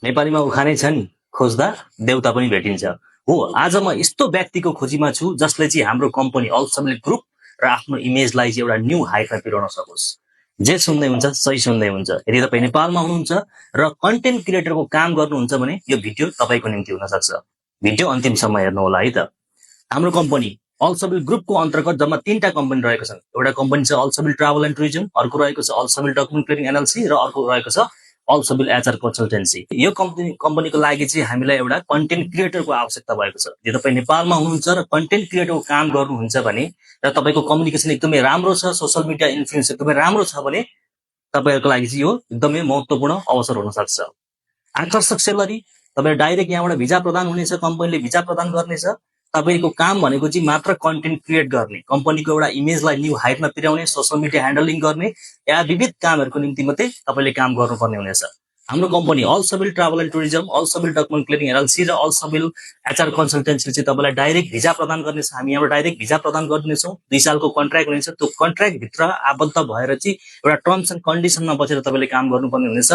नेपालीमा उखानै छ नि, खोज्दा देउता पनि भेटिन्छ। हो, आज म यस्तो व्यक्तिको खोजीमा छु जसले चाहिँ हाम्रो कम्पनी अल समिट ग्रुप र आफ्नो इमेजलाई चाहिँ एउटा न्यू हाइटमा पुर्याउन सकोस्। जे सुन्दै हुन्छ सही सुन्दै हुन्छ। यदि तपाईँ नेपालमा हुनुहुन्छ र कन्टेन्ट क्रिएटरको काम गर्नुहुन्छ भने यो भिडियो तपाईँको निम्ति हुन सक्छ। भिडियो अन्तिमसम्म हेर्नु होला है त। हाम्रो कम्पनी अल समिट ग्रुपको अन्तर्गत जम्मा 3टा कम्पनी रहेको छन्। एउटा कम्पनी छ All summit travel and Tourism, अर्को रहेको छ All summit document clearing LLC र अर्को रहेको छ अल समिट एचआर कन्सल्टेन्सी। यो कम्पनीको लागि चाहिँ हामीलाई एउटा कन्टेन्ट क्रिएटरको आवश्यकता भएको छ। यदि तपाईँ नेपालमा हुनुहुन्छ र कन्टेन्ट क्रिएटरको काम गर्नुहुन्छ भने र तपाईँको कम्युनिकेसन एकदमै राम्रो छ, सोशल मिडिया इन्फ्लुएन्स एकदमै राम्रो छ भने तपाईँहरूको लागि चाहिँ यो एकदमै महत्त्वपूर्ण अवसर हुन सक्छ। आकर्षक सेलरी, तपाईँ डाइरेक्ट यहाँबाट भिजा प्रदान हुनेछ, कम्पनीले भिजा प्रदान गर्नेछ। तपाईको काम भनेको चाहिँ मात्र कन्टेन्ट क्रिएट गर्ने, कम्पनीको एउटा इमेजलाई न्यू हाइटमा पुर्याउने, सोशल मिडिया ह्यान्डलिङ गर्ने, या विविध कामहरूको निम्ति मात्रै तपाईँले काम गर्नुपर्ने हुनेछ। हाम्रो company all summit travel and tourism, all summit document clearing LLC र अल समिट एचआर कन्सल्टेन्सीले चाहिँ तपाईँलाई डाइरेक्ट भिजा प्रदान गर्नेछ। हामी यहाँबाट डाइरेक्ट भिजा प्रदान गर्नेछौँ। 2 सालको कन्ट्र्याक्ट हुनेछ। त्यो कन्ट्र्याक्टभित्र आबद्ध भएर चाहिँ एउटा टर्म्स एन्ड कन्डिसनमा बसेर तपाईँले काम गर्नुपर्ने हुनेछ।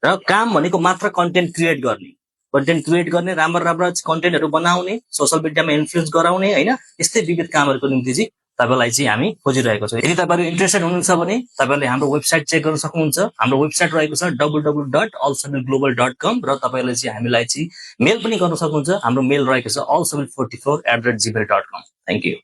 र काम भनेको मात्र कन्टेन्ट क्रिएट गर्ने, कन्टेन्ट क्रिएट गर्ने, राम्रो कन्टेन्टहरू बनाउने, सोशल मिडियामा इन्फ्लुएन्स गराउने, हैन, यस्तै विविध कामहरूको निम्ति चाहिँ तपाईलाई चाहिँ हामी खोजिरहेको छौँ। यदि तपाईहरु इन्ट्रेस्टेड हुनुहुन्छ भने तपाईहरुले हाम्रो वेबसाइट चेक गर्न सक्नुहुन्छ। हाम्रो वेबसाइट रहेको छ www.allsummitglobal.com र तपाईहरुले चाहिँ हामीलाई चाहिँ मेल पनि गर्न सक्नुहुन्छ। हाम्रो मेल रहेको छ allsummit44@gmail.com। Thank you.